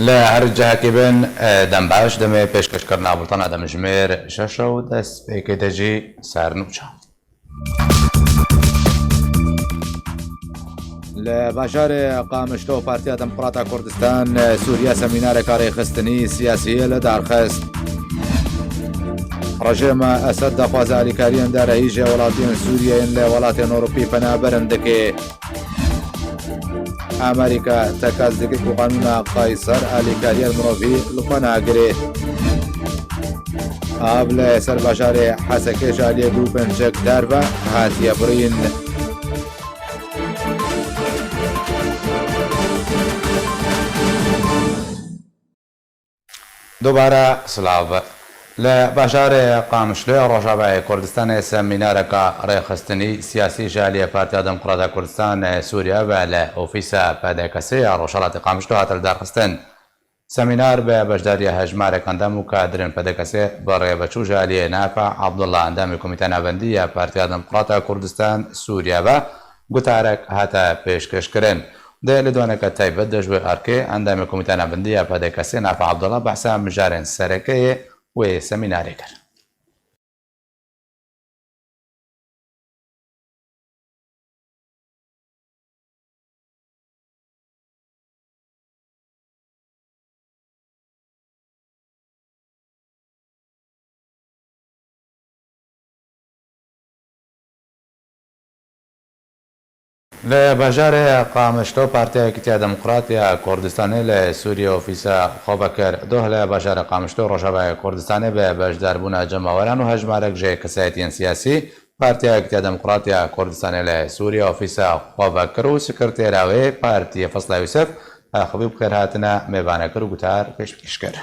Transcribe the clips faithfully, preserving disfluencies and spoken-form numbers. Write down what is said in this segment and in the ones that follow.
Li her cihekî bin, e, dem baş, demê pêşkêşkirina bultana demjimêr şeş û destpêkê de jî sernûçe. Li bajarê Qamişlo Partiya Demokrata Kurdistan, e, Sûriye semînareka rêxistinî siyasî li dar xist. Rejîma Esed daxwaza alîkariyên derehî ji welatiyên Sûriyeyên li welatên Ewropî penaberin dike. Amerîka tekez dike ku qanûna Qayser alîkariya mirovî li xwe nagire. Av li ser bajarê Hesekê ji aliyê grûpên çekdar ve hatiye birîn. Dubare silav. Li bajarê Qamişloya Rojavayê Kurdistanê semînareka rêxistinî siyasî ji aliyê Partiya Demokrata Kurdistan Sûriye ve li ofîsa P D K S ya Rojhilatê Qamişlo hate lidarxistin. Semînar bi beşdariya hejmarek endam û kadirên P D K S bi rêveçû ji aliyê Nafe Abdullah endamê Komîteya Navendî ya Partiya Demokrata Kurdistan Sûriye ve gutarek hate pêşkêşkirin. Di lêdoneke taybet de ji wê erkê endamê Komîteya Navendî ya P D K S Nafe Abdullah behsa mijarên sereke yê wê semînarê kir. Li bajarê Qamişlo Partiya Yekîtiya Demokrat ya Kurdistanê li Sûriyê ofîsa xwe vekir. Doh li bajarê Qamişlo Rojavayê Kurdistanê bi beşdarbûna cemaweran û hejmarek ji kesayetiyên siyasî Partiya Yekîtiya Demokrat ya Kurdistanê li Sûriyê ofîsa xwe vekir û sekretera wê partiyê Fesla Yûsif, Xwî bi xêr hatine mêvane kir û gutar pêşkêş kir.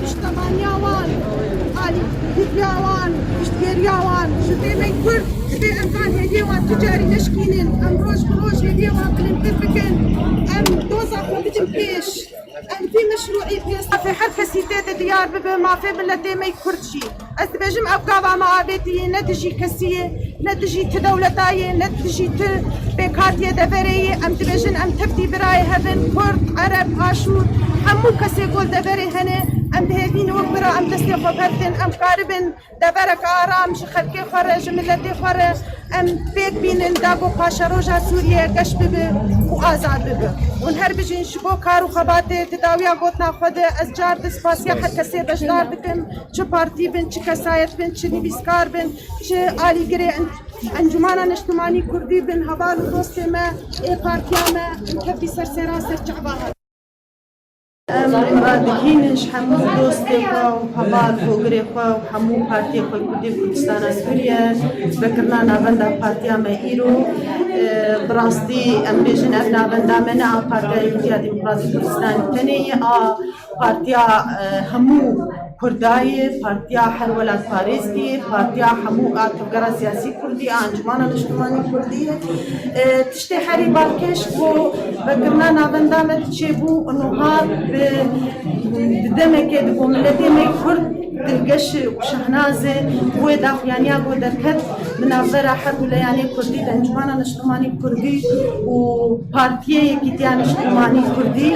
Piştemaniya wan, alîkariya wan, piştgiriya wan, ji vê me Kurd, ji vê em van hêviyê wan tu carî neşkînin, em roj bi roj hêviyê wan bilindtir bikin, em doza xwe bidin pêş. Em vî meşrûî pês. Mafê her kesî tê de diyar bibe, mafê miletê me Kurd jî. Ez dibêjim ev gava me avêtî ye, ne dijî kesî ye, ne dijî ti dewleta ye, ne dijî ti pêkhatiyê deverê ye. Em dibêjin em tevdî birayê hev in, Kurd, Ereb, Aşûr, hemû kesê ku li deverê hene, em bi hêvî ne wek bira em destê xwe bi hev din, em karibin devereke aram ji xelkê xwe re, ji miletê xwe re em pêk bînin, da ku paşeroja Sûriye geş bibe û azad bibe. Hûn her bijîn ji bo kar û xebatê di dawiya gotina xwe de ez car di spasiya her kesê beşdar dikim. Çi partî bin, çi kesayet bin, çi nivîskar bin, çi alîgirê en-, Encûmena Niştimanî Kurdî bin, heval û dostê me ê partiya me, em kevdî ser sêra ser çava hev. Em radikînin ji hemû dostê xwe û heval û hogirê xwe û hemû partiyê xwe Kurdî Kurdistana Sûriye, vekirina navenda partiya me îro. E, bi rastî em bêjin ev navenda me ne a Partiya Yekîtiya Demokratîk Kurdistanê tenê ye, a partiya, e, hemû Kurda ye, partiya her welatparêzkî ye, partiya hemû a tevgera siyasî Kurdî, a Encûmena Niştimanî Kurdî ye. E, tiştê herî balkêş ku vekirina navenda me diçêbû, niha bi, di demekê de ku miletê me Kurd dilgeş û şehnaz e, wê daxuyaniya ku derket bi navbera her du leyanê Kurdî de Encûmena Niştimanî Kurdî û Partiyê Yekîtiya Niştimanî Kurdî.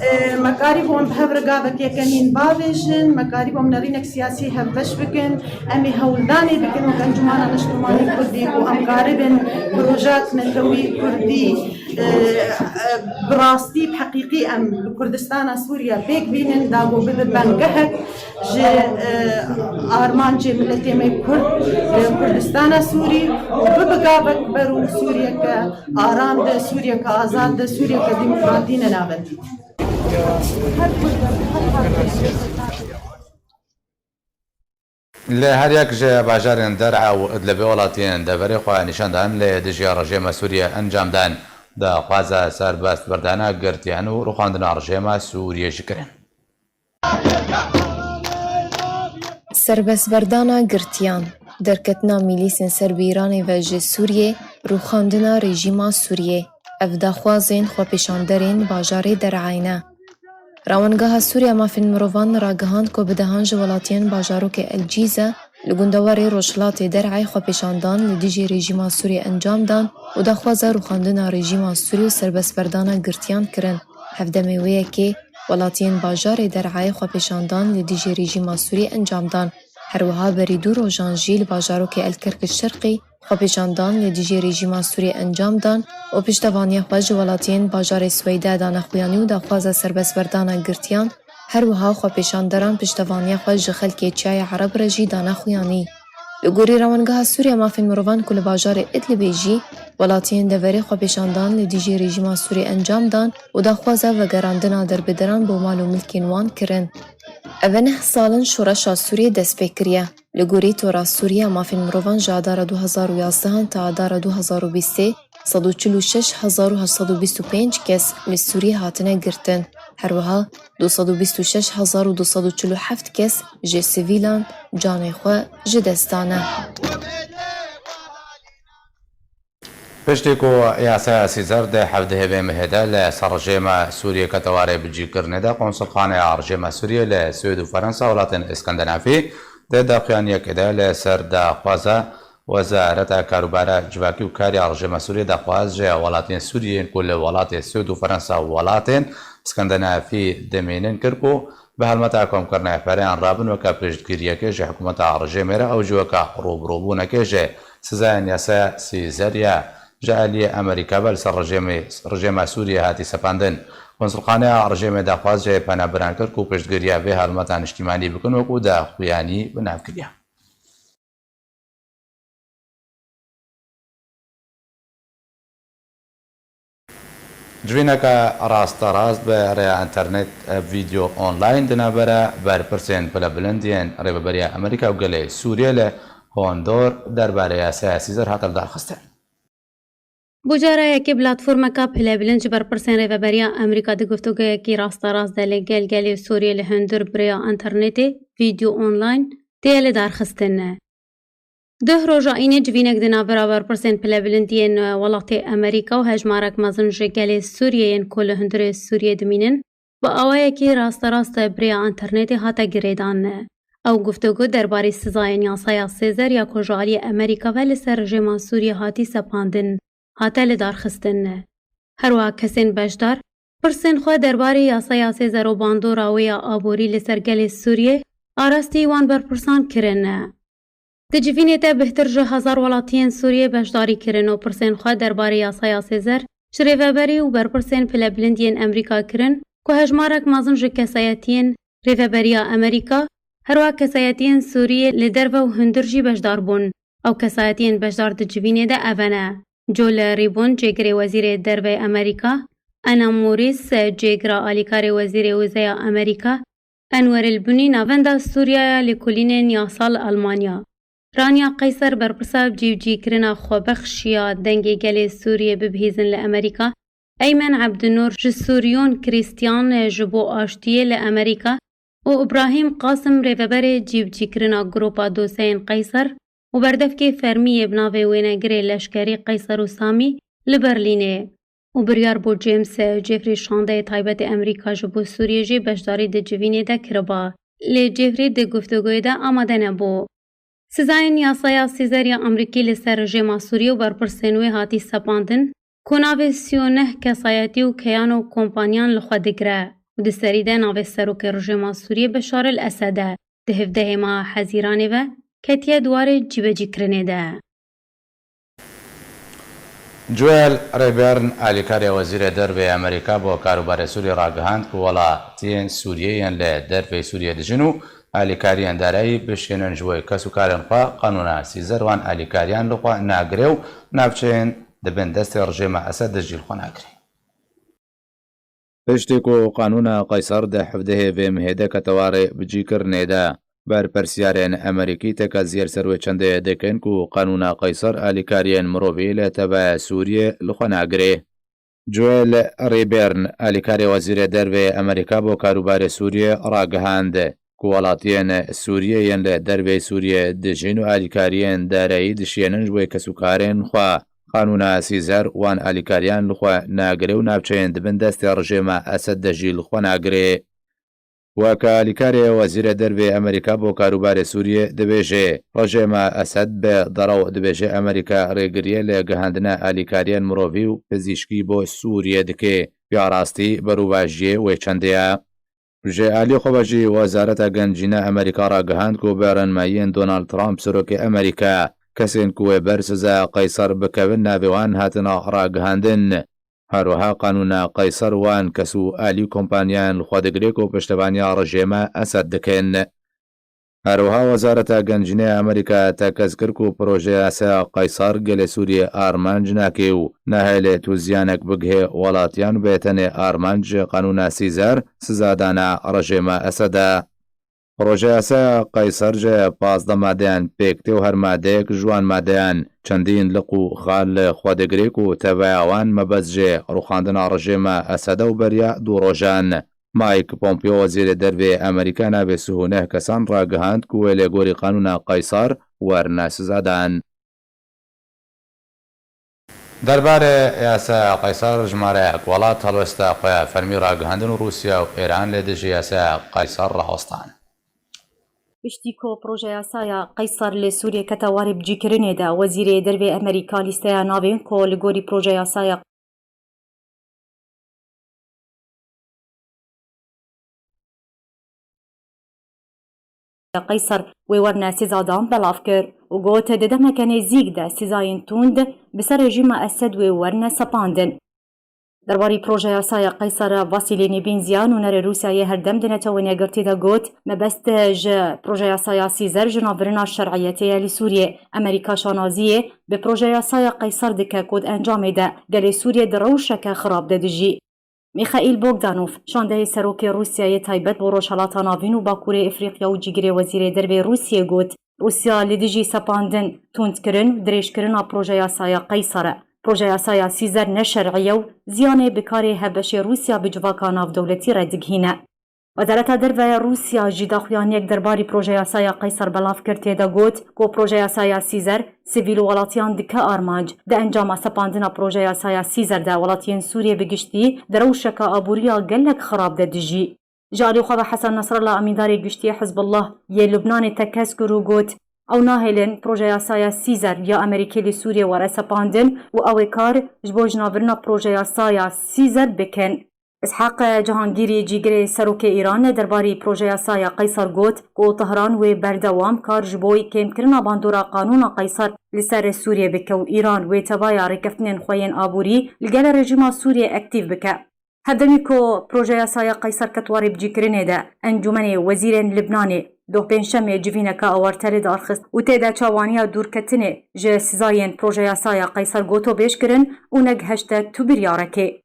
E, me karîbû em bi hev re gavek yekemîn bavêjin, me karîbû em nerînek siyasî hevbeş bikin, em ê hewldanê bikin wek Encûmena Niştimanî Kurdî û em karibin projeyek netewî Kurdî, e, e, bi rastî, bi heqîqî em li Kurdistana Sûriye pêk bînin, da ku bibe bengehek ji, e, armancê miletê me Kurd li Kurdistana Sûrî û bibe gavek ber û Sûriyeke aram de, Sûriyeke azad de, Sûriyeke demokratî ne navendî. Li her yek ji bajarên Der'a û Idlibê welatiyên deverê xwe nîşan dan, li dijî rejîma Sûriye encam dan. Daxwaza serbestberdana girtiyan û rûxandina rejîma Sûriye jî kirin. Serbestberdana girtiyan, derketina mîlîsên ser bi Îranê ve ji Sûriyê, rûxandina rejîma Sûriyê. Ev daxwazên xwepêşanderên bajarê Der'ayê ne. Rawengeha Sûriya Mafên Mirovan ragihand ku bi dehan ji welatiyên bajarokê El Cîze Li gundewarê Rojhilatê Der'ê xwepêşandan li dijî rejîma Sûriyê encam dan û daxwaza rûxandina rejîma Sûriyê û serbestberdana girtiyan kirin. Hevdemê wê yekê, welatiyên bajarê Der'ê xwepêşandan li dijî rejîma Sûriyê encam dan. Her wiha berî du rojan jî li bajarokê El Kerk Şerqî xwepêşandan li dijî rejîma Sûriyê encam dan û piştevaniya xwe ji welatiyên bajarê Sweyde dane xuyanî û daxwaza serbestberdana girtiyan. Her wiha xwepêşanderan piştevaniya xwe ji xelkê Çiyayê Ereb re jî dane xuyanî. Li gorî Rewengeha Sûriya Mafên Mirovan ku li bajarê Idlibê jî welatiyên deverê xwepêşandan li dijî rejîma Sûriyê encam dan û daxwaza vegerandina derbideran bo mal û milkên wan kirin. Ev e neh sal in şoreşa Sûriyê dest pê kiriye. Li gorî Tora Sûriya Mafên Mirovan ji adara du hezar û yazdehan ta adara du hezar û bîstê, sed û çil û şeş hezar û heşt sed û bîst û pênc kes li Sûriyê hatine girtin. Her wiha du sed û bîst û şeş hezar û du sed û çil û heft kes ji sivîlan canê xwe ji dest dane. Piştî ku yasaya Sîzer di hevdehê vê mehê de li ser rejîma Sûriyê kete warê bicîkirinê de, Konsulxaneya Rejîma Sûriyê li Swêd û Ferensa, welatên Îskandinavî, di daxuyaniyekê de li ser daxwaza Wezareta Karûbara Civakî û Kariya Rejîma Sûriyê daxwaz ji welatiyên Sûriyê yên ku li welatê Swêd û Ferensa û welatên Îskandinavî dimînin kir ku bi helmeta komkirina hevpereyan rabin weke piştgiriyekê ji hikûmeta rejêmê re ew jî weke rûbirûbûnekê ji sizayên yasaya Sîzer ya ji aliyê Amerîka ve li ser rejêmê, rejêma Sûriyê hatî sepandin. Konsulxaneya rejêmê daxwaz ji penaberan kir ku piştgiriya vê helmeta niştîmanî bikin, wekû daxuyanî bi nav kiriye. Civîneke rasterast bi rêya înternet, vîdeo online, di navbera berpirsên pilebilind yên Rêveberiya Amerîka û gelê Sûriyê li Hondor derbarê yasaya Sîzer hate lidarxistin. Bo cara yekê platformeka pilebilind ji berpirsên Rêveberiya Amerîka di guftûgoyekî rasterast de li gel gelê Sûriyê li hundir bi rêya înternetê, vîdeo online, tê lidarxistin. Duh roja înê civînek di navbera berpirsên pilebilind yên welatê Amerîka û hejmarek mezin ji gelê Sûriyê yên ku li hundirê Sûriyê dimînin, bi awayekî rasterast bi rêya înternetê hate girêdan. Ew guftûgo derbarê sizayên yasaya Sêzer ya ku ji aliyê Amerîka ve li ser rejêma Sûriyê hatî sepandin, hate lidarxistin. Herwiha kesên beşdar pirsên xwe derbarê yasaya Sêzer û bandora wê ya aborî li ser gelê Sûriyê arastî wan berpirsan kirin. Di civînê de bêhtir ji hezar welatiyên Sûriyê beşdarî kirin û pirsên xwe derbarê yasaya Sêzer ji rêveberî û berpirsên pilebilind yên Amerîka kirin ku hejmarek mezin ji kesayetiyên Rêveberiya Amerîka, herwiha kesayetiyên Sûriyê li derve û hundir jî beşdar bûn. Ew kesayetiyên beşdar di civînê de ev ne: Joe Ribon, cêgirê Wezîrê Derve Amerîka, Anna Morris, cêgira alîkarê Wezîrê Wizeya Amerîka, Enwer El Bunî, navenda Sûriya ya Lêkolînên Yasal Almanya, Rania Qeyser, berpirsa cîbicîkirina xwebexş ya Dengê Gelê Sûriyê bibihîzin li Amerîka, Eymen Ebdinûr, ji Sûriyon Krîstiyan ji bo Aştiyê li Amerîka, û Ibrahîm Qasim, rêveberê cîbicîkirina Grupa Doseyên Qeyser û berdevkê fermî yê bi navê wênegirê leşkerî Qeyser û Samî li Berlînê, û biryar bû James Jeffrey, şandeyê taybet ê Amerîka ji bo Sûriyê jî beşdarî di civînê de kiriba. Lê Jeffrey di guftûgoyê de amade nebû. Sizayên yasaya Sîzer ya Amerîkî li ser rejêma Sûriyê û berpirsên wê hatî sepandin, ku navê sî û neh kesayetî û keyan û kompaniyan li xwe digire û di serî de navê serokê rejêma Sûriyê Beşar el Esed e, di hevdehê meha Hezîranê ve ketiye di warê cîbecîkirinê de. Joel Rayburn, alîkarê Wezîrê Dervê Amerîka bo karûbarê Sûrî ragihand ku welatiyên Sûriyê yên li dervê Sûriyê dijîn û alîkariyên darayî bişînin ji bo kesûkarên xwe, qanûna Sîzer wan alîkariyan li xwe nagire û navçeyên di bin destê rejêma Esed de jî li xwe nagire. Piştî ku qanûna Qeyser di hevdehê vê mehê de kete warê bicîkirinê de, berpirsiyarên Amerîkî tekeziyê li ser wê çendê dikin ku qanûna Qeyser alîkariyên mirovî li teveya Sûriyê li xwe nagirê. Joel Rayburn, alîkarê Wezîrê Dervê Amerîka bo karûbarê Sûriyê, ragihand ku welatiyên Sûriyê yên li dervê Sûriyê dijîn û alîkariyên darayî dişiyênin ji bo kesûkarên xwe. Qanûna Sîzer wan alîkariyan li xwe nagire û navçeyên di bin destê rejêma Esed de jî li xwe nagire. Weke alîkarê Wezîrê Dervê Amerîka bo karûbarê Sûriyê dibêje, rejêma Esed bi derew dibêje Amerîka rêgiriyê li gihandina alîkariyên mirovî û pizîşkî bo Sûriyê dike. Ya rastî berûvajiyê wê çendê ye. Ji alî xwe ve jî Wezareta Gencîna Amerîka ragihand ku bi rênmayiyên Donald Trump serokê Amerîka, kesên ku wê ber siza Qeyser bikevin navê wan hatina ragihandin. Her wiha qanûna Qeyser wan kes û alî û kompaniyên li xwe digire ku piştevaniya rejêma Esed dikin. Her wiha Wezareta Gencînê ya Amerîka tekez kir ku projeya yasaya Qeyser gelê Sûriyê armanc nake û nahêle tu ziyanek bigihê welatiyan, bê tenê armanc ji qanûna Sîzer sizadana rejêma Esed e. Projeya yasaya Qeyser ji pazdeh madeyan pêk tê û her madeyek ji wan madeyan çendîn liq û xal li xwe digire ku teveya wan mebest ji rûxandina rejêma Esed e û beriya du rojan. Mike Pompeo, wezîrê dervê Amerîka, navê sih û neh kesan ragihand ku wê li gorî qanûna Qeyser werne sizadan. Derbarê yasaya Qeyser jimareyek welat helwesta xwe ya fermî ragihandin û Rûsya û Îran li dijî yasaya Qeyser rawestan. Piştî ku projeya yasaya Qeyser li Sûriyê kete warê bicîkirinê de, wezîrê dervê Amerîka lîsteya navên ku li gorî projeya yasaya Qeyser wê werne sizadan belav kir û got, di demeke nêzîk de sizayên tund bi ser rejîma Esed wê werne sepandin. Derbarî projeya yasaya Qeyser, Vasîlî Nebînzîya nûnerê Rûsyayê herdem di Netewên Yekgirtî de got, mebest ji projeya yasaya Sîzer jinavbirina şer'iyetê ye li Sûriyê. Amerîka şanaziyê bi projeya yasaya Qeyser dike ku di encamê de gelê Sûriyê di rewşeke xirab de dijî. Mîxaîl Bogdanov, şandeyê serokê Rûsyayê taybet bo Rojhelata Navîn û Bakurê Efrîqya û cîgirê wezîrê dervê Rûsyê got, Rûsya li dijî sepandin, tundkirin û dirêjkirina projeya yasaya Qeyser e. Projeya yasaya Sîzer ne şer'î ye û ziyanê bi karê hevbeşê Rûsya bi civaka navdewletî re digihîne. Wezareta Derve ya Rûsya jî daxuyaniyek derbarî projeya yasaya Qeyser belav kir, tê de got ku projeya yasaya Sîzer sivîl û welatiyan dike armanc. Di encama sepandina projeya yasaya Sîzer de welatiyên Sûriyê bi giştî di rewşeke aboriya gelek xirab de dijî. Ji alî xwe ve Hesen Nesrallah, amîndarê giştî yê Hizbullah yê Lubnanê tekez kir û got, ew nahêlin projeya yasaya Sîzer ya Amerîkê li Sûriyê were sepandin û ew ê kar ji bo jinavbirina projeya yasaya Sîzer bikin. Ishaq Cihangîrî, cîgirê serokê Îran, derbarî projeya yasaya Qeyser got ku Tehran wê berdewam kar ji bo kêmkirina bandora qanûna Qeyser li ser Sûriyê bike û Îran wê tevaya rêkeftinên xwe yên aborî li gel rejîma Sûriyê aktîf bike. Hevdemî ku projeya yasaya Qeyser ket warê bicîkirinê de, Encûmenê Wezîrên Libnanê doh pêncşemê civîneke awarte li dar xist û tê de çavaniya dûrketinê ji sizayên projeya yasaya Qeyser gotobêj kirin û negihişte tu biryarekê.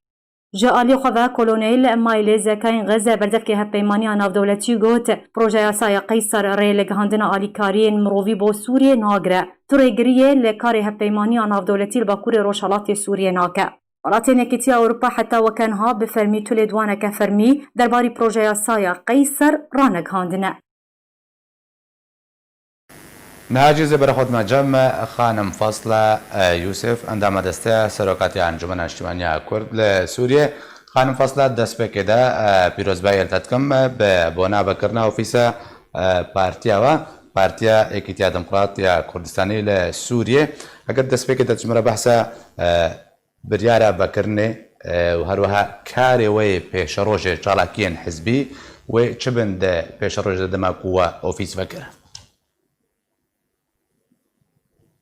Ji alî xwe ve Kolonel Maîlê Zekayn Xeze, berdevkê Hevpeymaniya Navdewletî, got, projeya yasaya Qeyser rê li gihandina alîkariyên mirovî bo Sûriyê nagire. Tu rêgiriyê li karê Hevpeymaniya Navdewletî li Bakurê Rojhelatê Sûriyê nake. Welatên Yekîtiya Ewropa heta weke niha bi fermî tu lêdwaneke fermî derbarî projeya yasaya Qeyser ranegihandine. Niha jî zê berê xwe dime cem me, xanim Fasla, e, Yûsif, endama Desteya Serokatiya Encûmena Niştimaniya Kurd li Sûriyê. Xanim Fasla, destpêkê de, e, pîrozbahiyê li te dikim, e, bi bona vekirina ofîsa, e, partiya we, Partiya Yekîtiya Demokrat ya Kurdistanî li Sûriyê. Eger destpêkê de tu ji min re behsa, e, biryara vekirinê, e, û her wiha karê we yê pêşerojê çalakiyên hizbî wê çi bin di pêşerojê de dema ku we ofîs vekir?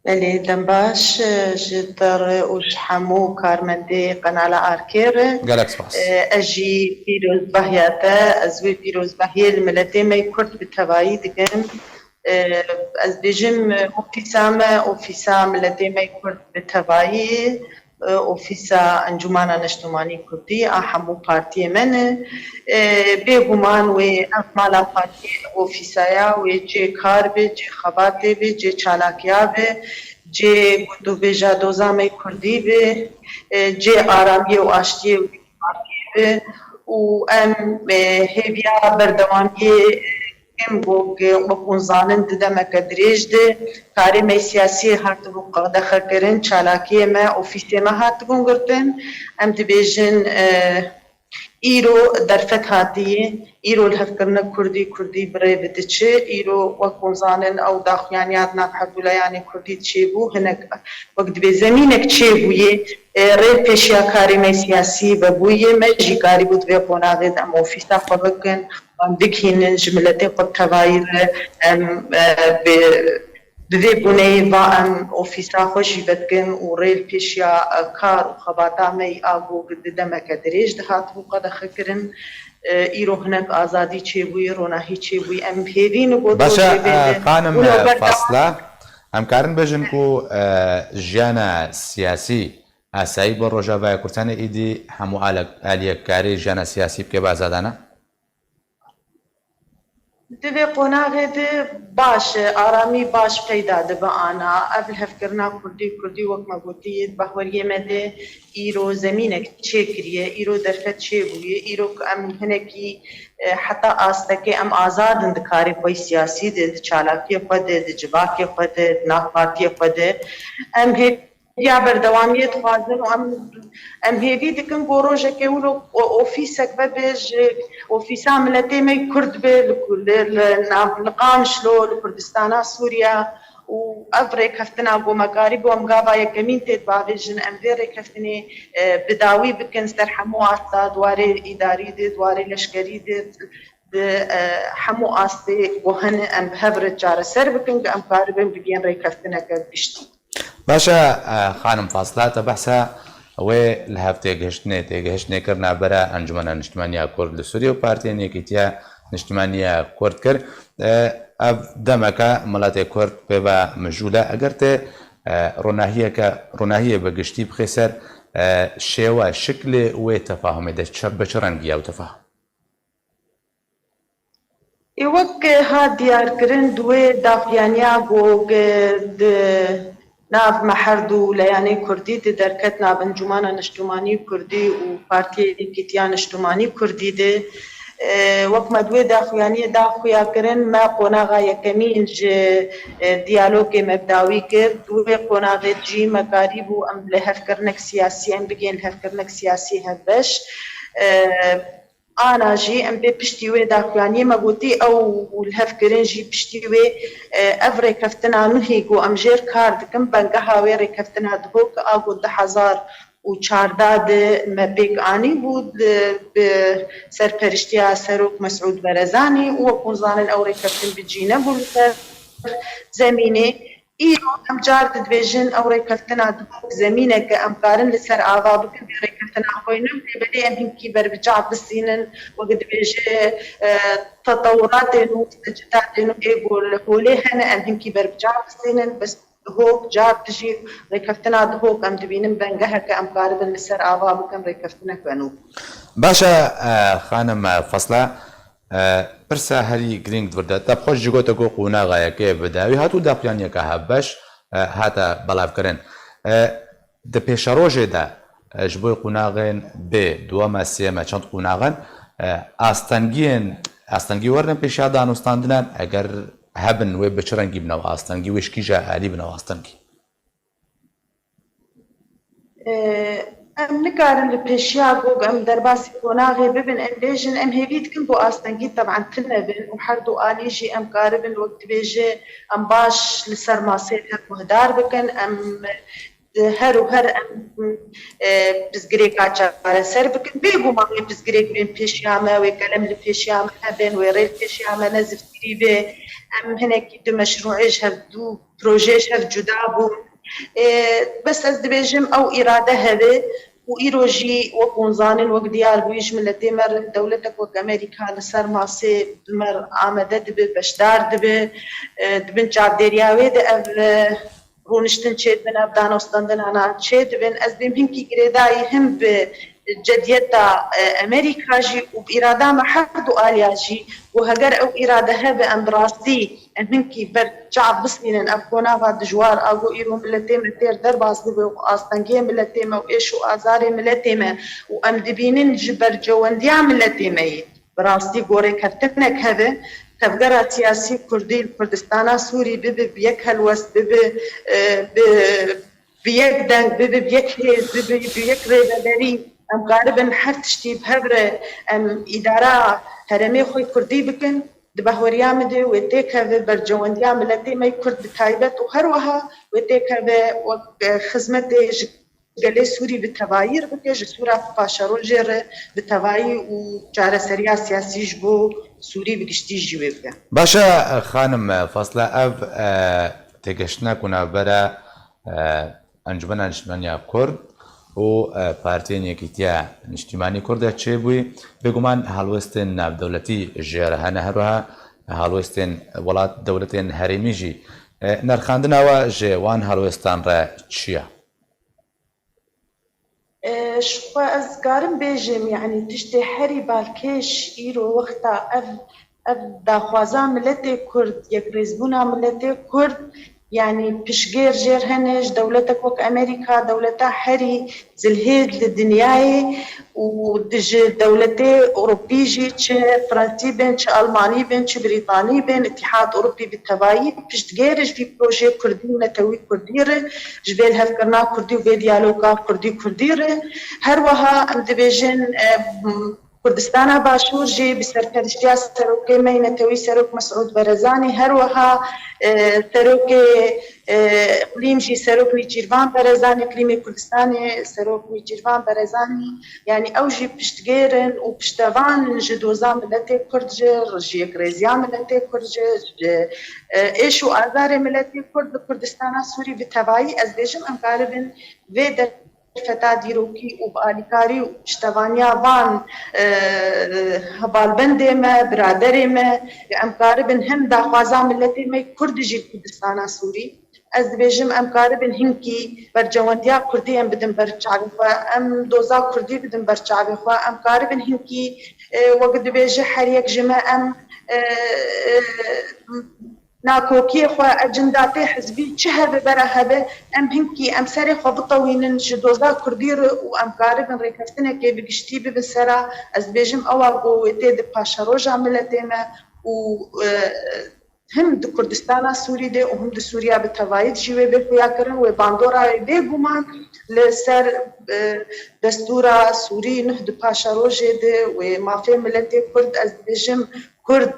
Belê, dem baş, e, ji te re û ji hemû karmendê Qenala Arkê re. Gelek spas. E, ez jî pîrozbahiya te, ez wê pîrozbahiyê li miletê me yê Kurd bi tevayî dikim. E, ez bêjim, e, ofîsa me, ofîsa miletê me yê Kurd bi tevayî, e, ofîsa Encûmana Neştimanî Kurdî a hemû partiyê me ne. E, bêguman wê ev mala partiyê, ev ofîsa ya wê cê kar be, cê xebatê be, cê çalakiya be, cê gotûbêja doza me yê Kurdî be, e, cê aramiyê û aştiyê û demokrasiyê be û em, e, hêviya berdewamiyê, e, Em wek, wek hûn zanin, di demeke dirêj de karê me siyasî hatibû qedexekirin, çalakiyê me, ofîsê me hatibûn girtin. Em dibêjin, e, Îro derfet hatiye, îro lihevkirina kurdî, kurdî bi rê ve diçe, îro wek hûn zanin ew daxuyaniya di nav hevdû layanê kurdî çêbû, hinek wek dibê zemînek çêbûye, e, rê pêşiya karê me siyasî vebûye, me jî karîbû di vê qonaxê de em ofîsa xwe bikin, em bigihînin ji miletê xwe bi tevayî re, em, e, bi, bi vê bûneyê va em ofîsa xwe jî vedikin û rê li pêşiya, e, kar û xebata me yî a ku di demeke dirêj de hatibû qedexekirin, e, îro hinek azadî çêbûyî, ronahî çêbûyî. Em hêvî ne ku Baş e, rojê vê e, de xanim, û e, berdewam Fasla, em karin bêjin ku, e, jiyana siyasî, asayî bo Rojavaya Kurdistanê êdî hemû alek-, aliyekkarî jiyana siyasî bike bi azadana? Di vê qonaxê de baş e, aramî baş peyda dibe ana. Ev lihevkirina kurdî, kurdî wek me gotî, di bahweriyê me de îro zemînek çêkiriye, îro derfet çêbûye, îro ku em hinekî, e, heta astekê em azad in di karê xwe yî siyasî de, di çalakiyê xwe de, di civakê xwe de, di nav partiyê xwe de. Em hê Ya berdewamiyê dixwazin û em, em hêvî dikin ku rojekê wilo o-, ofîsek vebe ji ofîsa miletê me kurd be li ku-, li, li nav, li Qamişlo, li Kurdistana Sûriya û ev rêkeftina ku me karîbû em gava yekemîn tê dibavêjin, em vê rêkeftinê, e, bi dawî bikin ser hemû asta, di warê îdarî de, di warê leşkerî de, di, e, hemû astê ku hene em bi hev re çareser bikin, ku em karibin bigihên rêkeftineke giştî. Baş e, e, xanim Fasla, te behsa wê li hev têgihiştinê, têgihiştinê kir navbera Encumena Niştimaniya Kurd li Sûriyê û Partiyên Yekîtiya Niştimaniya Kurd kir. E, ev demeke miletê Kurd pê ve mijûl e. Eger tê, e, ronahiyeke, ronahiyê bi giştî bixê ser, e, şêwe, şiklê wê tefahumê de çi, bi çi rengî ye ew tefahum? Ê, wek hat diyarkirin, di wê daxuyaniya ku di nav me her du leyanê kurdî de derket nav Encûmana Niştimanî Kurdî û Partiyê Yekîtiya Niştimanî Kurdî de, e, wek me di wê daxuyaniyê da xuya kirin, me qonaxa yekemîn ji, e, diyalogê me bi dawî kir. Di wê qonaxê jî me karîbû em lihevkirinek siyasî, em bigihên lihevkirinek siyasî hevbeş. E, Ana jî em bê piştî wê daxuyaniyê me gotî, ew lihevkirin jî piştî wê, e, ev rêkeftina nuhî ku em jêr kar dikin, bengeha wê rêkeftina Duhok a ku du hezar û çardeh de me pêk anî bû, di, bi serperiştiya Serok Mesûd Berezanî û wek hûn zanin ew rêkeftin bi cî nebû li ser zemînê. Îro em car dibêjin ew rêkeftina Duhok zemîneke em karin li ser ava bikin, vê rêkeftina xwe nû tê, belê em hinkî berbiçav bistînin, wek dibêje, e, tetewuratên û tecdîdatên û ê ku li holê hene, em hinkî berbiçav bistînin, bes Duhok car dijî rêkeftina Duhok em dibînin bengeheke em karibin li ser ava bikin, rêkeftineke nû. Baş e, e, xanim, e, Fasla, E, pirsa herî girîng di vir de, te bi xwe jî gote ku qonaxa yekê bi dawî hat û daxuyaniyeke hevbeş, e, hate belavkirin. E, di pêşerojê de, e, ji bo qonaxên bê, duweme, sêyeme, çend qonaxin, e, astengiyên, astengî werine pêşiya danûstandinan, eger hebin wê bi çi rengî bine ew astengî, wê ji kîja alî bine ew astengî? Em nikarin li pêşiya ku em derbasî qonaxê bibin, em bêjin, em hêvî dikin ku astengî teban tune bin û her du alî jî em karibin, wek dibêje, em baş li ser masê hev guhdar bikin, em her û her em, e, pirsgirêka çareser bikin. Bêguman wê pirsgirêk bên pêşiya me, wê kelem li pêşiya me hebin, wê rê li pêşiya me ne ziftirî be. Em hinekî du meşrûê ji hev du projeyê ji hev cuda bûn. E, bes ez dibêjim ew îrade hebe û îro jî wek hûn zanin, wek diyar bûyî ji miletê me re dewletek wek Amerîka li ser masê bi me re amade dibe, beşdar dibe. E, di bin çavdêriya wê de ev, e, rûniştin çêdibin, ev danûstandinana çêdibin. Ez dibêm hinkî girêdayî him bi cediyeta, e, Amerîka jî û bi îrada me her du aliya jî, ku heger ew îrade hebe, em bi rastî em hinkî ber çav bistînin ev qonaxa dijwar a ku îro miletê me têr derbas dibe û astengiyê miletê me û êş û azarê miletê me û em dibînin ji berjewendiya miletê me yê. Bi rastî gorêkeftinek hebe, tevgera siyasî kurdî li Kurdistana Sûrî bibe bi yek helwest, bibe, e, bi, bi yek deng, bibe bi yek hêz, bibe bi yek rêveberî. Em karibin her tiştî bi hev re em îdara herêmê xwe kurdî bikin. Di bahweriya min de wê têkeve berjewendiya miletê me yê kurd bi taybet û her wiha wê têkeve wek, e, xizmetê ji gelê Sûrî bi tevayî re bike, ji Sûra paşerojê re bi tevayî û çareseriya siyasî ji bo Sûrî bi giştî jî wê bike. Baş e, xanim Fasla, ev, e, têgihiştina ku navbera, e, Encûmena Niştimaniya Kurd û, e, Partiyên Yekîtiya Niştimanî Kurd de çêbûyî, bêguman helwestên navdewletî jê re hene, her wiha helwestên welat, dewletên herêmî jî. E, nerxandina we ji wan helwestan re çi ye? E, ji xwe ez karim bêjim, yanî tiştê herî balkêş îro wexta ev, ev daxwaza miletê Kurd, yekrêzbûna miletê Kurd, yanî piştgêr jêr hene ji dewletek wek Amerîka, dewleta herî zilhêz li dinyayê û di ji dewletê Ewropî jî, çi Fransî bin, çi Almanî bin, çi Brîtanî bin, Îtîhad Ewropî bi tevayî piştgêr ji vî projeyê Kurdî û netewî Kurdî re, ji vê lihevkirina Kurdî û vê diyaloga Kurdî Kurdî re. Her wiha em dibêjin, e, Kurdistana Başûr jî bi serperiştiya serokê me yê netewî Serok Mesûd Berezanî, her wiha, e, serokê, e, îqlîm jî Serok Nêçîrvan Berezanî, îqlîmê Kurdistanê Serok Nêçîrvan Berezanî, yanî ew jî piştgêr in û piştevan in ji doza miletê Kurd jî, ji yekrêziya miletê Kurd jî, ji, e, êş û azarê miletê Kurd li Kurdistana Sûrî bi tevayî, ez bêjim em karibin vê derfeta dîrokî û bi alîkarî û piştevaniya van, e, hevalbendê me, biraderê me, em karibin hem daxwaza miletê me Kurd jî li Kurdistana Sûrî. Ez dibêjim em karibin hinkî berjewendiya Kurdî em bidin ber çavê xwe, em doza Kurdî bidin ber çavê xwe, em karibin hinkî, e, wek dibêje her yek ji me em, e, e, nakokiyê xwe, ecindatê hizbî çi hebe bera hebe, em hinkî em serê xwe bitewînin ji doza Kurdî re û em karibin rêkeftinekê bi giştî bibin sera, ez dibêjim ewa ku wê tê di paşeroja miletê me û, e, him di Kurdistana Sûrî de û him di Sûriya bi tevayî de jî wê bê xuyakirin, wê bandora wê bêguman li ser, e, destûra Sûrî nuh di paşerojê de wê mafê miletê Kurd, ez dibêjim Kurd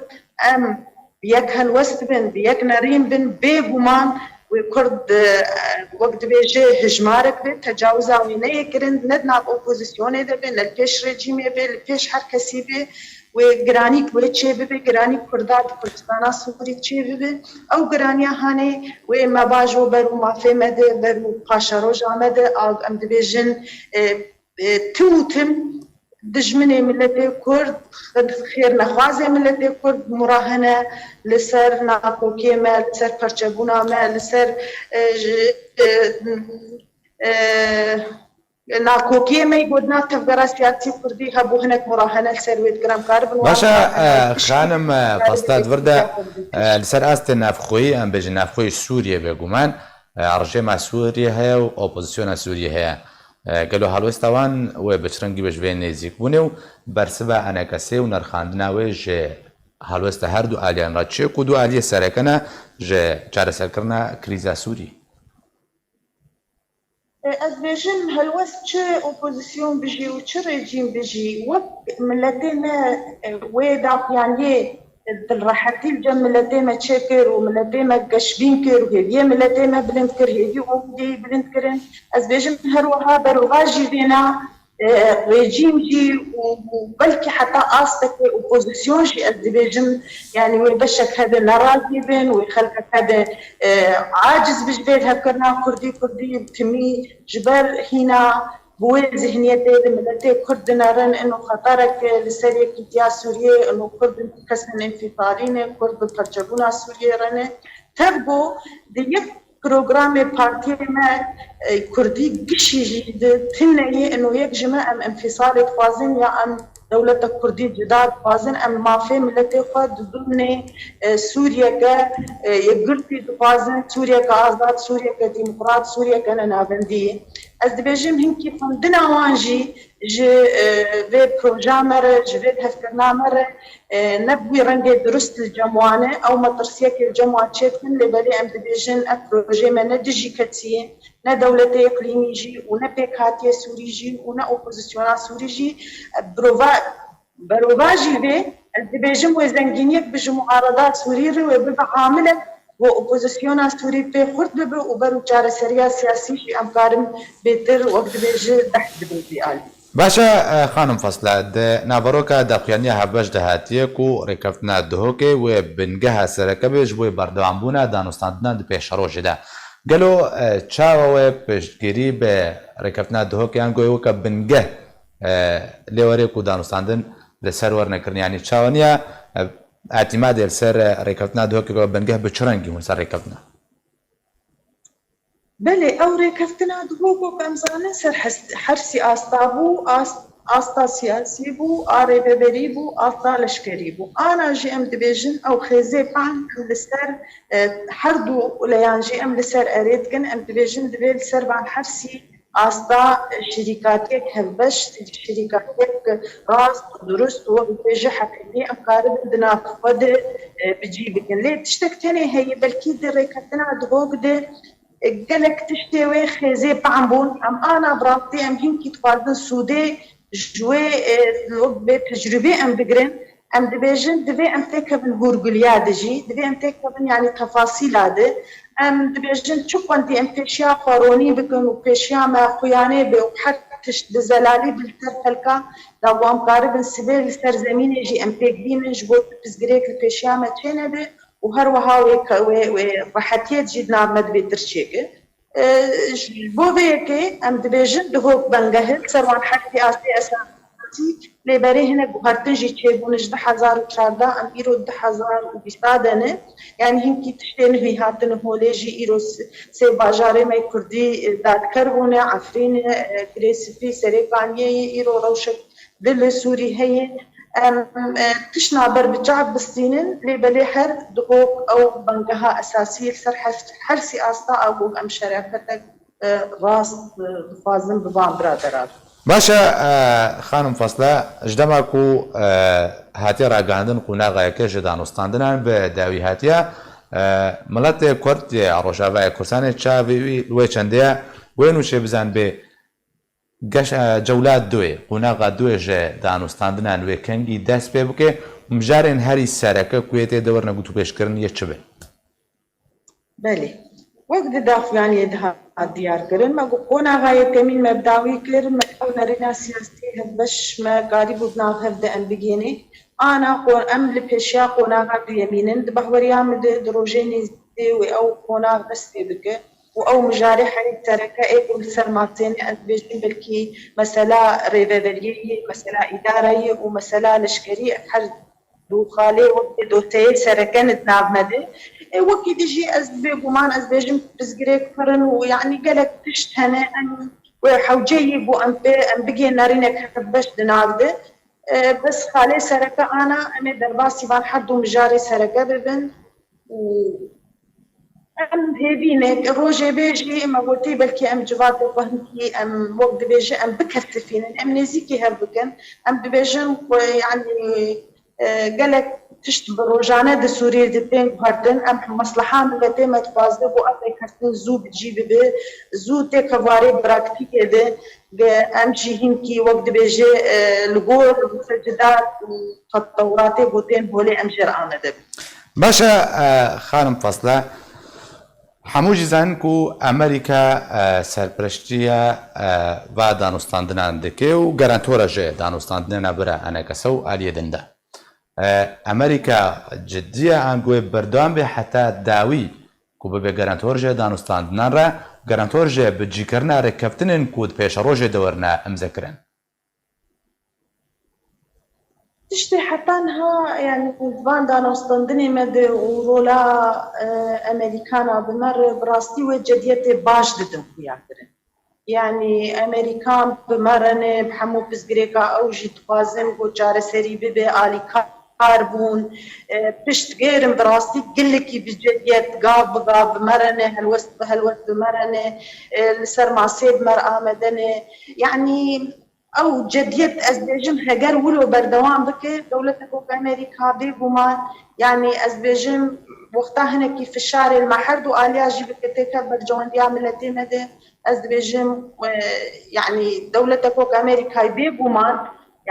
em bi yek helwest bin, bi yek nerîn bin, bêguman wê Kurd, e, wek dibêje hijmarek be, tecawiza wê neyê kirin, ne di nav opozisyonê de be, ne li pêş rejîmê be, li pêş her kesî be, wê giranî wê çê bibe, giranî Kurda di Kurdistana Sûrî çê bibe. Ew giraniya hanê wê me bajo ber û mafê me de, ber û paşeroja me de, a, em dibêjin, e, e, tim û tim dijminê miletê Kurd, xêrnexwazê miletê Kurd murahene li ser nakokiyê me, li ser perçebûna me, li ser, e, ji, e, e, nakokiyê me yê ku di nav tevgera siyasî Kurdî hebû hinek murahene li ser wê dikir. Em karibin Baş e, wan e, xanim, e, Fasla, di vir de, e, li ser astê navxweyî, em bêjin navxweyî Sûriyê bêguman, e, rejêma Sûriyê heye û opozisyona Sûriyê heye. E, gelo helwesta wan wê bi çi rengî be ji vê nêzîkbûnê û bersiva enekesê û nerxandina wê ji helwesta her du aliyan re çi ye ku du aliyê sereke ne ji çareserkirina krîza Sûrî? E, ez bêjim, helwest çi opozisyon bijî û çi rejîm bijî, wek miletê me, e, wê daxuyaniyê dilrehetî li cem miletê me çêkir û miletê me geşbîn kir û hêviyê miletê me bilind kir, hêvî û umîdê wî bilind kirin. Ez bêjim, her wiha berovajî vêna, e, rejîm jî û, û belkî heta astekê opozisyon jî, ez dibêjim, yanî wê beşek hebe nerazî bin, wê xelkek hebe, e, aciz bi ji vê lihevkirina Kurdî, Kurdî timî ji ber hîna bi wê zihniyetê li miletê Kurd dinerin, ino xeterek li ser yekîtiya Sûriyê, ino Kurd in, kesên înfîsalî ne, Kurd bi perçebûna Sûriyê re ne. Tev ku di yek programê partiyê me, e, Kurdî gişî jî di tune ye, ino yek ji me em înfîsalê dixwazin ya em dewletek Kurdî cuda dixwazin, em mafê miletê xwe di dimnê, e, Sûriyeke, e, yekgirtî dixwazin, Sûriyeke azad, Sûriyeke demokrat, Sûriyeke nenavendî. Ez dibêjim hinkî xwendina wan jî ji, e, vê proja me re, ji vê hevkirina me re, e, ne bi wî rengê durust li cem wan e. Ew metirsiyekê li cem wan çêdikin, lê belê em dibêjin ev projeyê me ne dijî kesî ye, ne dewletê îqlîmî jî û ne pêkhatiyê Sûrî jî û ne opozisyona Sûrî jî. E, birova, berovajî vê, ez dibêjim wê zengîniyek bi ji muarada Sûrî re wê bibe amilek, bo opozisyona Sûrî pê xurt bibe û ber û çareseriya siyasî jî em karin bêtir wek dibêje behs bidin vî alî. Baş e, e, xanim Fasla, di naveroka daxuyaniya hevbeş de hatiye ku rêkeftina Duhokê wê bingeha sereke be ji bo berdewambûna danûstandinan di pêşerojê de. Gelo, e, çawa wê piştgirî bi rêkeftina Duhokê yan goyê weke bingeh, e, lê were ku danûstandin li ser werne kirin? Yanî çawa niye, e, îtîmadê li ser, e, rêkeftina Duhokê weke bingeh bi çi rengî hûn ser rêkeftina? Belê, ew rêkeftina Duhok wek em zanin ser hes-, hersî asta bû, ast-, asta siyasî bû, a rêveberî bû, asta leşkerî bû. Ana jî em dibêjin ew xêzê pehn em li ser, e, her du leyan jî em li ser erê dikin. Em dibêjin divê li ser van hersî asta şirîkatiyek hevbeş, şirîkatiyek rast û durust û wek dibêje heqîqî em karibin di nav xwe de, e, bi cî bikin. Lê tiştek tenê heye, belkî di rêkeftina Duhok de, e, gelek tiştê wê xêzê pehn bûn. Em ana bi rastî em hinkî dixwazin sûdê ji wê, e, wek vê tecrûbê em bigirin. Em dibêjin, divê em têkevin hûrguliya de jî, divê em têkevin, yanî tefasîla de. Em dibêjin, çi xwendî em pêşiya xwe ronî bikin û pêşiya me xuyanê be û her tişt bi zelalî bi li ser xelka da ku em karibin sibê li ser zemînê jî em pêk bînin, ji bo tu pirsgirêk li pêşiya me çênebe û her wiha wê ke-, wê, wê rehetiyê jî di nav me de bêtir çêke. E, ji bo vê yekê em dibêjin Duhok bingeh e, ser wan hersî astê esasî, lê berê hinek guhertin jî çêbûne ji du hezar û çardeh, em îro du hezar û bîst de ne. Yanî hinkî tiştê nihî hatine holê jî, îro s-, sê bajarê me kurdî, e, dadker bûne, Efrîn e, e, Girê Sifî, Serê Kaniyê ye, îro rewşek din li Sûrî heye. Em, e, tiştna ber bi çav bistînin, lê belê her Duhok ew bangeha esasî li ser her, hersî asta a ku em şeraketek, e, rast, e, dixwazin bi van biradera. Baş e, e, xanim Fasla, ji dema ku, e, hatiye ragihandin qonaxayeke ji danûstandinan bi dawî hatiye, e, miletê Kurd yê Rojavayê Kurdistanê çavê wî li wê çendê ye, wê nûçê bizanibê, Geş-, e, cewla duê, qonaxa duê ji danûstandinan wê kengî dest pê bike û mijarên herî sereke ku yê tê de werine gotûbêjkirin yê çi be? Belê. Wek di daxuyaniyê de hat diyar kirin, me got qonaxa yekemîn me bi dawî kir, me ew nerîna siyasî hevbeş me karîbû di nav hev de em bigihînê. Ana qo-, em li pêşiya qonaxa duyemîn in. Di bahweriya min de di rojê nêzîkê wê ew qonax dest pê bike. û ew mijarê herî sereke ê ku li ser masê ne, ez dibêjim belkî mesela rêveberiyê ye, mesela îdare ye û mesela leşkerî, ev her du xalê wekî dosyeyê sereke ne di nav me de. Ê, wekî din jî ez bêguman ez dibêjim pirsgirêk pir in û yanî gelek tişt hene em wê hewce yî bû em pê em bigihên nerînek hevbeş di nav de. Ê, bes xalê sereke ana em ê derbasî van her du mijarê sereke bibin û Em hêvî ne, rojê bê jî me gotî, belkî em civatê xwe hinkî, em wek dibêje, em bikesifînin, em nêzîkî hev bikin. Em dibêjin ku, yanî, e, gelek tişt bi rojane di Sûriyê de tên guhertin. Em mesleha miletê me dixwaze ku ev rêkeftin zû bi cî bibe, zû têke warê praktîkê de, em jî hinkî wek dibêje, e, li gor, li gor cida û tetewratê ku tên holê em jê re amade bin. Baş e, e, xanim Fasla, hemû jî zanin ku Amerîka, e, serpereştiya, e, va danûstandinan dike û garantora ji danûstandinê nebire enekese û aliyê din de. E, Amerîka ciddiya angoyê berdewam bê heta dawî ku bibe garantor ji danûstandinan re, garantor ji bicîkirina rêkeftinên ku di pêşerojê de werine îmzekirin. Tiştê heta niha, yanî, di van danûstandinê me de û rola, e, Amerîkana bi me re bi rastî wê cediyetê baş didin xuyakirin. Yanî, Amerîkan bi me re ne, bi hemû pirsgirêka ew jî dixwazin ku çareserî bibe, alîkar kar bûn, e, piştgêr in, bi rastî gelekî bi cidiyet gav bi gav bi me re ne, helwest bi helwest bi me re ne, e, li ser masê bi me re amade ne. Yanî ew cidiyet, ez dibêjim, heger wilo berdewam bike, dewleteke wek Amerîka bêguman, yanî ez dibêjim, wexta hinekî fişarê li me her du aliya jî bike têke berjewendiya miletê me de, ez dibêjim, e, yanî dewleteke wek Amerîkayê bêguman,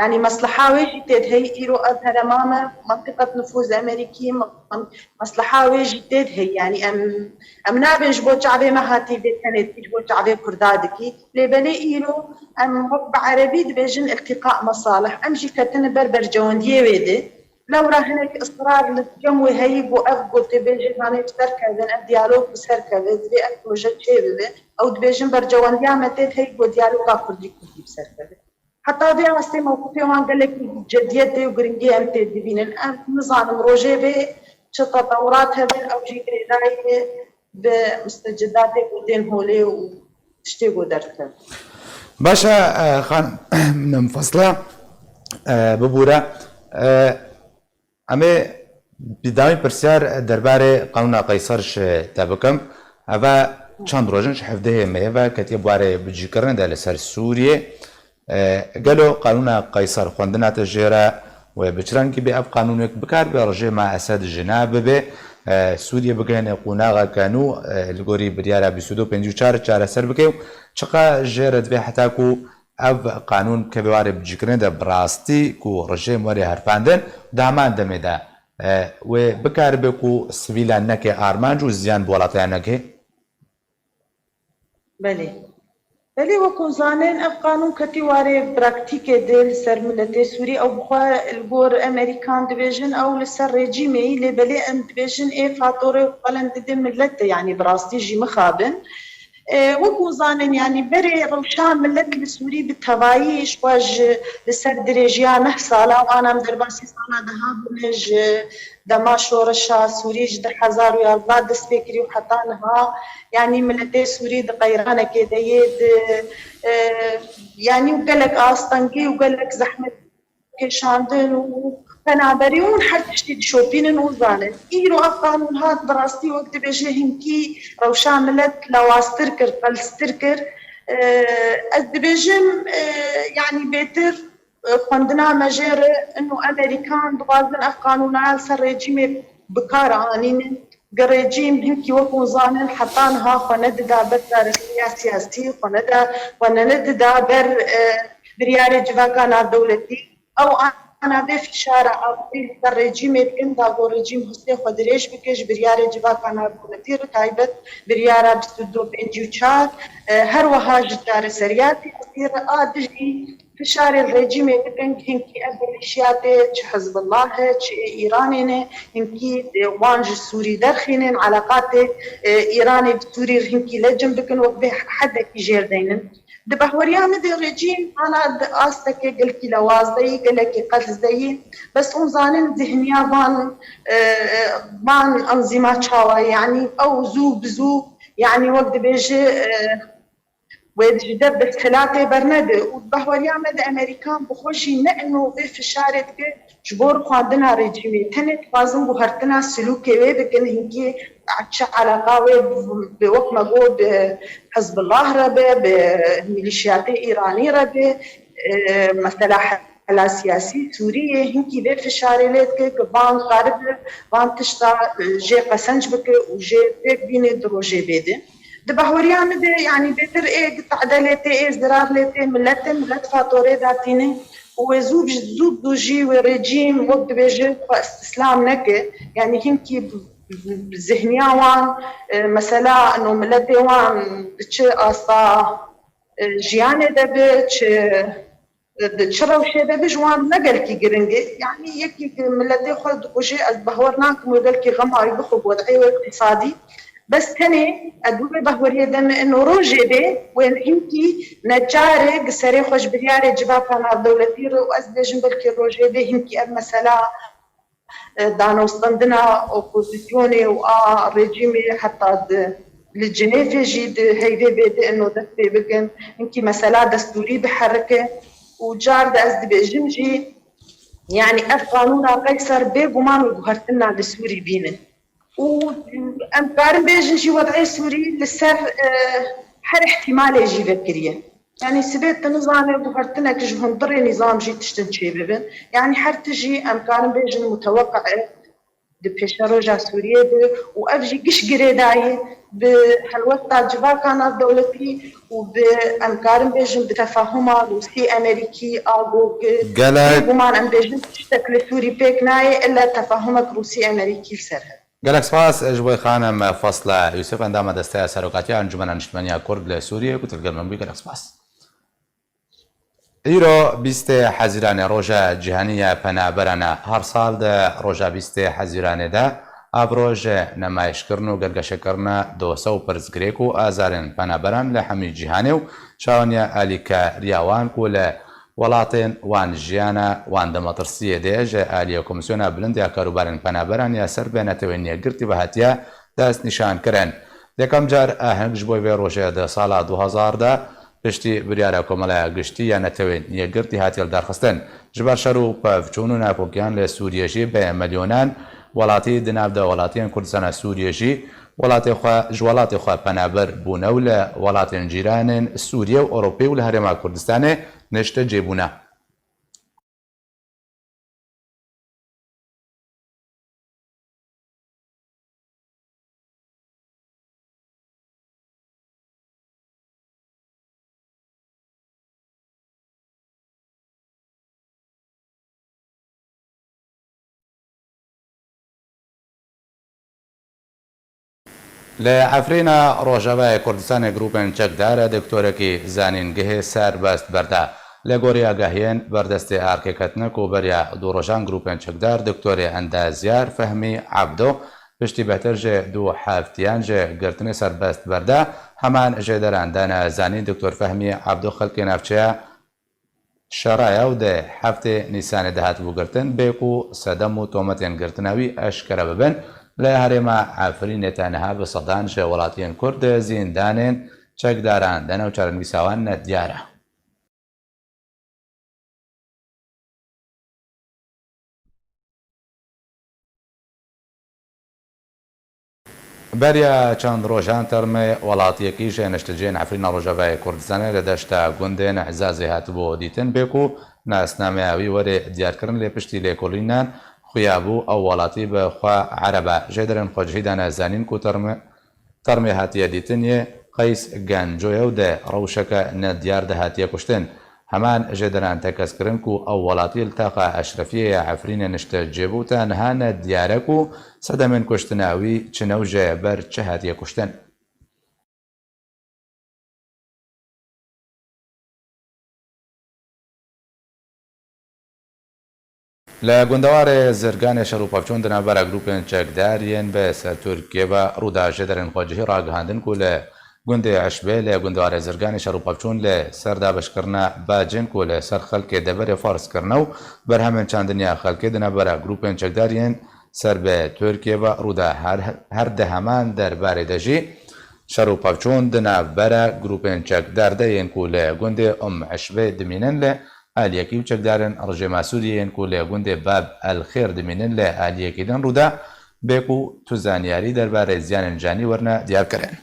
yanî mesleha wê jî tê de heye. Îro ev herêma me, mentiqet nufûz Amerîkî, men-, mesleha wê jî tê de heye. Yanî em, em nabên ji bo çavê me hatî vê tenê dikî, ji bo çavê Kurda dikî. Lê belê îro em wek bi erebî dibêjin iltîqa mesalih. Em jî ketine ber bercewendiyê wê de. Lewra hinek israr li cem wê heyî ku ev gotê bêjê zanê bi ser kevin, ev diyalog bi ser keve, divê ev proje çêbibe. Ew dibêjin bercewendiya me tê de heye ku diyaloga kurdî kurdî bi ser keve. Heta vê astê mewqifê wan gelekî cidiyetê û giringiyê em tê dibînin. Em nizanim rojê vê çi tetewurat hebin, ew jî girêdayî bi mustecidatê ku tên holê û tiştê ku derdikevin. Baş e, e, xan-, Fasla, e, bibûre. E, em ê bi dawî pirsyar derbarê qanûna Qeysar ji te bikim. Eve çend roj in, ji hevdehê meyê ve ketiye bi warê bicîkirinê de li ser Sûriyê. E, gelo qanûna Qeysar xwendina te jê re wê bi çi rengî bê, ev qanûn wek bikaribe rejêma Esed jina bibe, e, Sûriyê bigihîne qonaxeke nû, e, li gorî biryara bîst û du pêncî û çar çareser bike û çiqa jê re divê heta ku ev qanûn bikeve warê bicîkirinê de bi rastî ku rejêm were herfandin, di heman demê de, e, wê bikaribe ku sivîlan neke armanc û ziyan bi welatiyan neke? Belê. Belê, wek hûn zanên, ev qanûn ketî warê praktîkê de li ser miletê Sûrî. Ew bi xwe li gor Amerîkan dibêjin, ew li ser rejîmê yî, lê belê em dibêjin ê fatorê û qelen didê milet de, yanî bi rastî jî mixabin. E, wek hûn zanên, yanî berê rewşa milet li Sûrî bi tevayî ji xwe ji li ser dirêjiya neh sala û ana em derbasî sala deha bûne ji dema şoreşa Sûrî ji du hezar û yazdeh dest pê kirî û heta niha, yanî miletê Sûrî di qeyranekê de yê, di, e, yanî gelek astengî û gelek zehmet kêşandin û penaberî û her tiştî dişopînin û zanin. Îro ev qanûn hat bi rastî wek dibêje hinkî rewşa milet lawaztir kir, qelstir kir. E, ez dibêjim, e, yanî bêtir e, xwendina me jê re, ino Amerîkan dixwazin ev qanûna li ser rejîmê bi kar anînin. Gi rejîm hinkî wek hûn zanin heta niha xwe nedida ber çareseya siyasî, xwe neda, xwe ne, nedida ber, e, biryarê civaka navdewletî. Ew ana vê fişara avdî li ser rejîmê dikin, da ku rejîm histê xwe dirêj bike ji biryarê civaka navdewletî re, taybet biryara bîst û du pêncî û çar, e, her wiha ji çareseriya siyasî re a dijî fişarê rejîmê dikin, hinkî ev milîşiyatê çi Hizbullah e, çi ê Îranê ne, hinkî, e, wan ji Sûrî derxînin, eleqatê, e, Îranê bi Sûrî re hinkî lecim bikin, wek vê hedekî jêr deynin. Di bahweriya min de rejîm ana di astekê gelkî lewaz de yî, gelekî qels de yî. Bes hûn zanin zihniya van, e, e, van enzîma çawa ye, yanî ew zû bi zû, yanî wek dibêje, e, wê ji dev desthilatê bernede û di bahweriya me de Amerîkan bi xwe jî ne ino vê fişarê dike ji bo rixwandina rejîmê. Tenê dixwazin guhertina silûkê wê bikin, hinkî çi eleqa wê bi, wek me got, bi Hizbullah re be, bi milîşiyatê Îranî re be, e, mesela hela siyasî Sûriyê, hinkî vê fişarê lê dike ku van karibe van tişta, e, jê qesenc bike û jê pêk bîne di rojê bê de. Di bahweriya min de, yanî bêtir ê tade lê tê, ê zirar lê tê, milet e, milet fatorê datîne û wê zû bi zû bi zû jî wê rejîm wek dibêje xwe îstîslam neke. Yanî hinkî bi, bi, bi zihniya wan, e, mesela ino miletê wan di çi asta, e, jiyanê de be, çi di çi rewşê de be ji wan ne gelkî giring e. Yanî yekî ku miletê xwe dikuje, ez bahwer nakim wê belkî xema wî bixwe bi wed'ê wê îqtîsadî. Bes tenê ez wê bahweriyê de me ino rojê bê wê hinkî neçarê bi serê xwe ji biryarê civaka navdewletî re û ez dibêjim belkî rojê bê hinkî ev mesela e, danostandina opozîsyonê û a rejîmê heta di, li Cinêfê jî di heyvê bê di ino dest pê bikin. Hinkî mesela destûrî biherike û car de ez dibêjim jî Yanî ev qanûna Qeyser bêguman û guhertina li Sûrî bînin. Û em karin bêjin jî wed'ê Sûrî li ser, e, her îhtîmalê jî vekiriye. Yanî sibê tu nizane guhertinek ji hundirê nîzam jî tiştin çêbibin. Yanî her tijî em karin bêjin muteweqe e di pêşeroja Sûriyê de û ev jî giş girêdayî bi helwesta civaka navdewletî û bi, em karin bêjin, bi tefahuma Rûsî-Emerîkî a ku Gelek bêguman em bêjin tiştek li Sûrî pêk nayê illa tefahumek Rûsî-Emerîkî li ser hebe. Gelek spas ji bo xanim Fasla Yûsif, endama Desteya Serokatiya Encûmena Niştimaniya Kurd li Sûriyê ku tu li gel min bûyî. Gelek spas. Îro bîstê Hezîranê, roja cîhanî ya penaberan e. Her sal di roja bîstê Hezîranê de ev roj nemayiş kirin û gelgeşe kirine dosa û pirsgirêk û azarên penaberan li hemî cîhanê û çawanîya alîkariya wan ku li welatên wan jiyana wan di metirsiyê de ji aliyê Komîsyona Bilind ya Karûbarên Penaberan ya ser bi Netewên Yekgirtî ve hatiye destnîşankirin. Yekem car aheng ji bo vê rojê di sala du hezar de piştî biryara Komeleya Giştî ya Netewên Yekgirtî hatiye lidarxistin. Ji ber şer û pevçûn û nakokiyan li Sûriyê jî bi milyonan welatî di nav de welatiyên Kurdistana Sûriyê jî welatê xwe, ji welatê xwe penaber bûne û li welatên cîranên Sûriye û Ewropê û li Herêma Kurdistanê nişte cêbûne. Li Efrîna Rojavayê Kurdistanê grûpên çekdar doktorekî zanîngehê serbest berda. Li gorî agahiyên berdestê arkêketine ku beriya du rojan grûpên çekdar doktorê endazyar Fehmî Ebdo piştî bêhtir ji du heftiyan ji girtinê serbest berda, heman jêderan dane zanîn doktor Fehmî Ebdo xelkê navçeya Şeraya û di heftê Nîsanê de hatibû girtin, bê ku sedem û tometên girtina wî eşkere bibin, li herêma Efrînê tenha bi sedan ji welatiyên Kurd di zîndanên çekdaran de ne û çarenivîsa wan ne diyar e. Beriya çend rojan termê welatiyekî ji niştecihên Efrîna Rojavayê Kurdistanê li deşta gundên Ezazê hatibû dîtin, bê ku nasnameya wî were diyarkirin, lê piştî lêkolînan xuya bû ew welatî bi xwe Ereb e. Jêderên xwecihî dane zanîn ku termê, termê hatiye dîtin yê Qeys Genco ye û di rewşeke nediyar de hatiye kuştin. Heman jêderan tekez kirin ku ew welatî li taxa Eşrefiyê ya Efrînê nişte cêbû, te niha ne diyar e ku sedemên kuştina wî çi ne û ji ber çi hatiye kuştin. Li gundewarê Zirganê şer û pevçûn di navbera grûpên çekdar yên bi ser Tirkiyê ve rû da. Jêderên xwecihî ragihandin ku li gundê Eşbê li gundewarê Zirganê şer û pevçûn li ser dabeşkirina bacên ku li ser xelkê deverê ferz kirine û berhemên çandiniya xelkê di navbera grûpên çekdar yên ser bi Tirkiyê ve rû da. Her, her di heman derbarê de jî şer û pevçûn di navbera grûpên çekdar de yên ku li gundê Umm Eşbê dimînin li aliyekî û çekdarên rejîma Sûriyê yên ku li gundê Bab El Xêr dimînin li aliyekî din rû da, bê ku tu zanyarî derbarê ziyanên canî werine diyarkirin.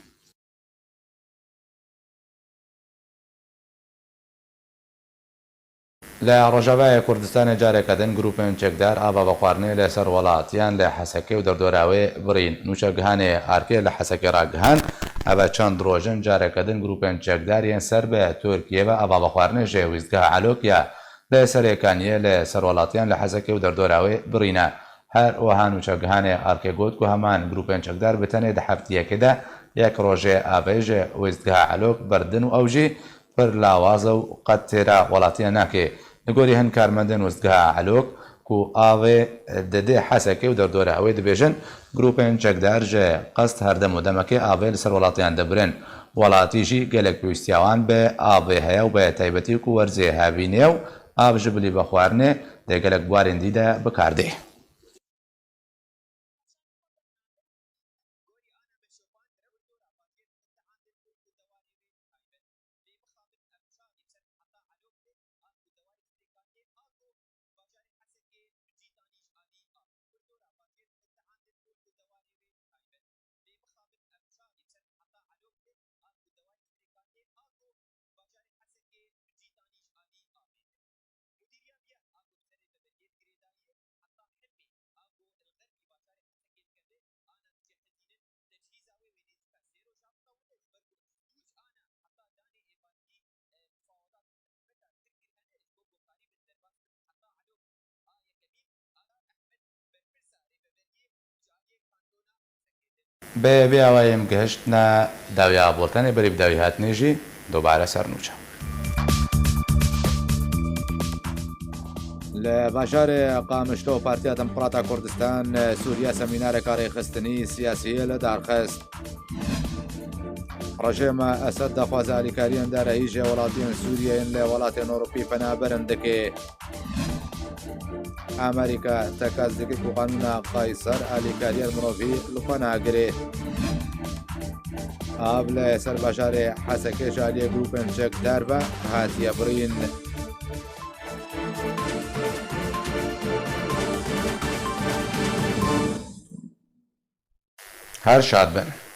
Li Rojavayê Kurdistanê careke din grûpên çekdar ava vexwarinê li ser welatiyan li Hesekê û derdora wê birîn. Nûçegihanê Arkê li Hesekê ragihand, ev çend roj in careke din grûpên çekdar yên ser bi Tirkiyê ve ava vexwarinê ji wîstgeha Elok ya li Serê Kaniyê li ser welatiyan li Hesekê û derdora wê birîne. Her wiha nûçegihanê Arkê got ku heman grûpên çekdar bi tenê di heftiyekê de yek rojê avê ji wêstgeha Elok berdin û ew jî pir lawaz e û qet têra welatiyan nake. Li gorî hin karmendên wêstgeha Elok ku avê didê Hesekê û derdora wê dibêjin, grûpên çekdar ji qest her dem û demekê avê li ser welatiyan dibirin. Welatî jî gelek pêwîstiya wan bi avê heye û bi taybetî ku werzê hevînê ye û av ji bilî vexwarinê di gelek buwarên dî de bi kar dê. Bi vê awayê em gihiştine dawiya bultenê, berî bi dawî hatinê jî dobare ser nûçe. Li bajarê Qamişlo Partiya Demokrata Kurdistan Sûriye semînareka rêxistinî siyasî li dar xist. Rejêma Esed daxwaza alîkariyên derehî ji welatiyên Sûriyeyên li welatên Ewropî penaberin dike. Amerîka tekez dike ku qanûna Qayser alîkariyên mirovî li xwe nagire. Av li ser bajarê Hesekê ji aliyê grûpên çekdar ve hatiye birîn. Her şad bin.